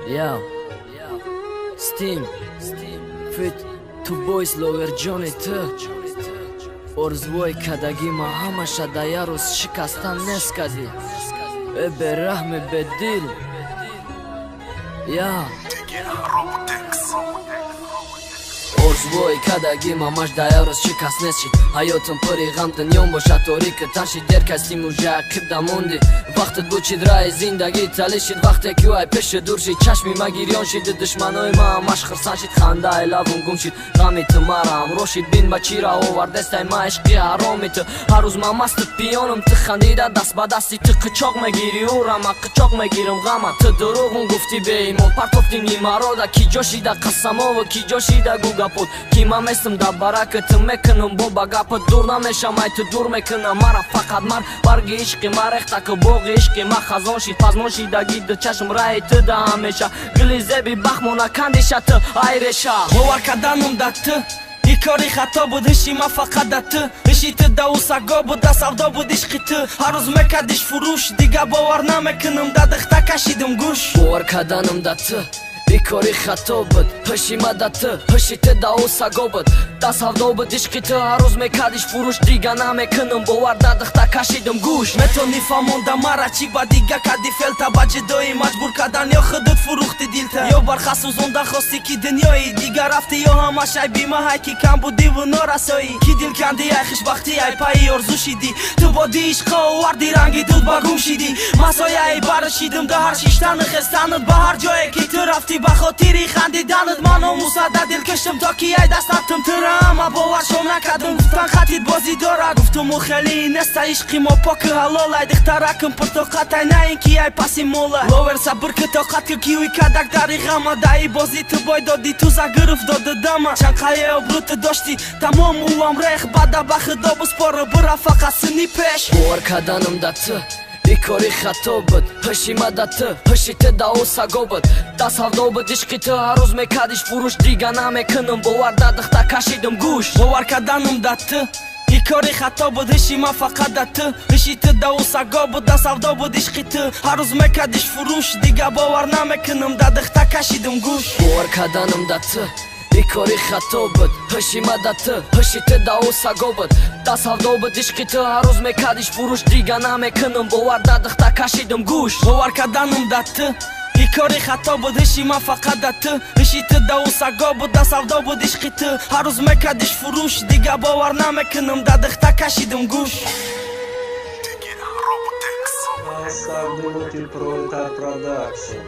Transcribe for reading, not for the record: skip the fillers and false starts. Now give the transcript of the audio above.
Yeah. Steam. Fit. Two boys ловер ҷони ту. Орзуҳои кадагӣ ма ҳамаша да як рӯз шикастан нест кадӣ. Э бераҳми бедил. Я. Орзуҳои кадагӣ мамаш да як рӯз шикаст нест шид. Ҳаётам пури ғам, дунём бошад торик таши. Дер кастим уже ақиб дамонди. Вақтат бучид, раи зиндагӣ талишид. Вақте ки ай пеши дур шид, чашми ма гирён шид. Душманои ма ҳамаш хирсан шид. Хандаи лавум гум шид, ғами ту мара ҳамроҳ шид. Бин ба чӣ ра овардестай ма ишқи ҳароми ту. Ҳар рӯз ман масту пиёнам, ту хандида даст ба дасти ту қичоқ мегирӣ ура, ман қичоқ мегирам ғама. Ту дурӯғум гуфтӣ, беимон партофтӣ нимарода. Ки ҷо шида қасамову ки ҷо шида гугапот, ки ман местам дар бараки ту, мекунам бо ба гапат дур намешам ай ту, дур мекунам мара фақат мар. Барги ишқи ма рехта ку, боғи ишқи ма хазон шид. Пазмон шидаги ду чашм раи ту да ҳамеша. Гули зеби бахмона кандиша ту ай реша. Бовар карданум да ту и кори хато буд, ҳиши ма фақат да ту. Ҳиши ту даву саго буд, да савдо буд ишқи ту. Ҳар рӯз мекардиш фурӯш, дига бовар намекунам, да дихта кашидим гӯш. Бовар карданам да ту и кори хато буд, ҳиши ма да ту. Ҳиши ту даву саго буд, да савдо буд ишқи ту. Ҳар рӯз мекардиш фурӯш, дига намекунам бовар, да дихта кашидим гӯш. Метонӣ фаҳмонда мара, чӣ ба дига кади фелта, ба ҷудоӣ маҷбур кардан, ё худут фурӯхти дилта, ё барха сӯзонда хостӣ, ки дунёи дига рафтӣ, ё ҳамаш ай бимаҳай, ки кам будиву норасоӣ, ки дил канди, ай хушбахтӣ, ай пайи орзу шидӣ ту, боди ишқо оварди, ранги дуд ба гум шидӣ. Ман сояи бар шидим да ҳар шиштану хестанат, ба ҳар ҷое ки ту рафтӣ, ба хотири хандиданат. Ман номуса да дил киштам, то ки ай даст натум тура, ама боваршон накардам. Гуфтан, хатит бозӣ дорад, гуфтуму хеле неста, ишқи мо поку ҳалол. Ай духтаракам пуртоқатай, на ин ки ай паси мола. Ловер, сабр ки, тоқат ки, киуи кадак дари ғама. Даи бозӣ ту бой додӣ, ту загириф доди дама. Чанқаи обрӯ ту доштӣ, тамом ӯам рех. Бада ба худо биспора, бира фақат синни пеш. Бовар карданам да ту и кори хато буд, ҳиши ма да ту. Ҳиши ту даву саго буд, да савдо буд ишқи ту. Ҳар рӯз мекардиш фурӯш, дига намекунам бовар, да дихта кашидим гӯш. Бовар карданам да ту и кори хато буд, ҳиши ма фақат да ту. Ҳиши ту даву саго буд, да савдо буд ишқи ту. Ҳар рӯз мекардиш фурӯш, дига бовар намекунам, да дихта кашидим гӯш. Бовар карданам да ту и кори хато буд, ҳиши ма да ту. Ҳиши ту даву саго буд, да савдо буд ишқи ту. Ҳар рӯз мекардиш фурӯш, дига намекунам бовар, да дихта кашидим гӯш. Бовар карданам да ту и кори хато буд, ҳиши ма фақат да ту. Ҳиши ту даву саго буд, да савдо буд ишқи ту. Ҳар рӯз мекардиш фурӯш, дига бовар намекунам, да дихта кашидим гӯш. Асардиноти Пролетар Продакшн.